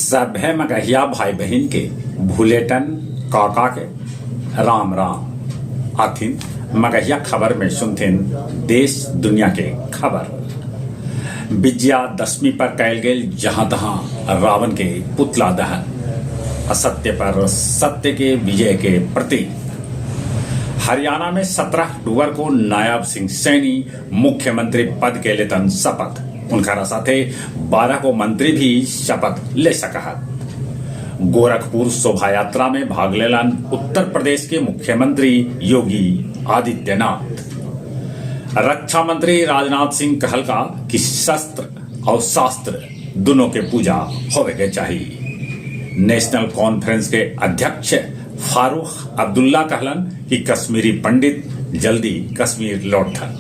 सभे मगहिया भाई बहिन के भुलेटन काका के राम राम। आथिन मगहिया खबर में सुनथिन देश दुनिया के खबर। विजयादशमी पर कैल गेल जहां तहां रावण के पुतला दहन, असत्य पर सत्य के विजय के प्रतीक। हरियाणा में 17 अक्टूबर को नायब सिंह सैनी मुख्यमंत्री पद के लेतन शपथ। उनकरा साथे 12 गो मंत्री भी शपथ ले सकहत। गोरखपुर शोभा यात्रा में भाग लेलन उत्तर प्रदेश के मुख्यमंत्री योगी आदित्यनाथ। रक्षा मंत्री राजनाथ सिंह कहलका कि शस्त्र और शास्त्र दोनों के पूजा होवे के चाहिए। नेशनल कॉन्फ्रेंस के अध्यक्ष फारूक अब्दुल्ला कहलन कि कश्मीरी पंडित जल्दी कश्मीर लौटथन।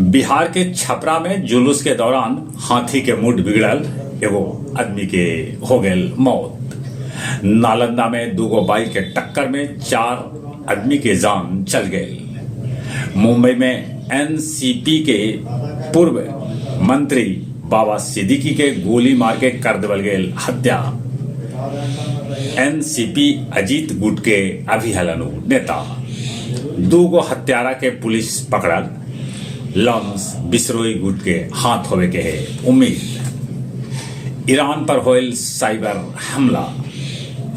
बिहार के छपरा में जुलूस के दौरान हाथी के मूड बिगड़ल, एगो आदमी के हो गेल मौत। नालंदा में दूगो बाइक के टक्कर में 4 आदमी के जान चल गई। मुंबई में एनसीपी के पूर्व मंत्री बाबा सिद्दीकी के गोली मार के कर देवल गेल हत्या। एनसीपी अजीत गुट के अभी हलन उ नेता। दूगो हत्यारा के पुलिस पकड़ल। लॉन्स बिश्नोई गुट के हाथ होवे के है उम्मीद। ईरान पर होयल साइबर हमला।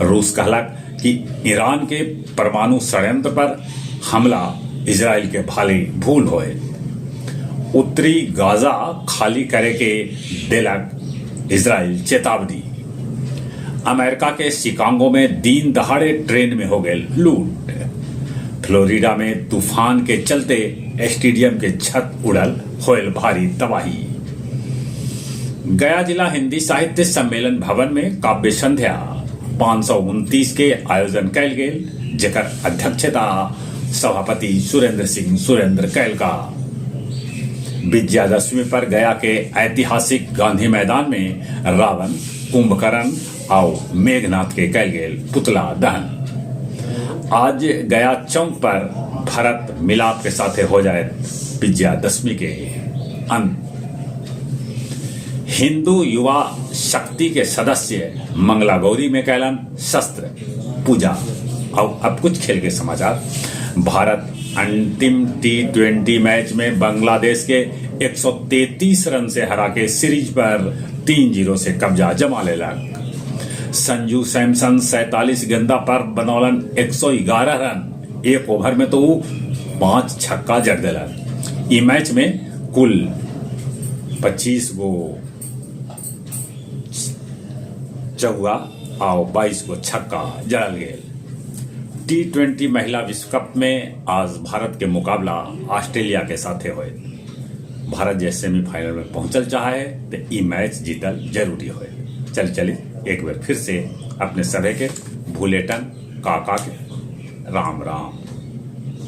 रूस कहलक कि ईरान के परमाणु षड्यंत्र पर हमला इजराइल के भारी भूल होए। उत्तरी गाजा खाली करे के देलक इजराइल चेतावनी। अमेरिका के शिकागो में दिन दहाड़े ट्रेन में हो गए लूट। फ्लोरिडा में तूफान के चलते स्टेडियम के छत उड़ल, होयल भारी तबाही। गया जिला हिंदी साहित्य सम्मेलन भवन में काव्य संध्या 529 के आयोजन कैल गेल, जेकर अध्यक्षता सभापति सुरेंद्र सिंह सुरेंद्र कैल का। विजयादशमी पर गया के ऐतिहासिक गांधी मैदान में रावण, कुंभकर्ण और मेघनाथ के कैल गेल पुतला दहन। आज गया चौक पर भरत मिलाप के साथे हो जाए विजयादशमी के अंत। हिंदू युवा शक्ति के सदस्य मंगला गौरी में कैलन शस्त्र पूजा। और अब कुछ खेल के समाचार। भारत अंतिम टी20 मैच में बांग्लादेश के 133 रन से हरा के सीरीज पर 3-0 से कब्जा जमा लेलक। संजू सैमसन 47 गेंदा पर बनौलन 111 रन। एक ओवर में तो वो 5 छक्का जड़ दिलन। ई मैच में कुल 25 गो चौका और 22 गो छक्का जड़ल गेल। टी20 महिला विश्व कप में आज भारत के मुकाबला ऑस्ट्रेलिया के साथे होए। भारत जे सेमीफाइनल में पहुंचल चाहे तो ई मैच जीतल जरूरी होए। चल चली एक बार फिर से अपने सभे के भूलेटन काका के राम राम।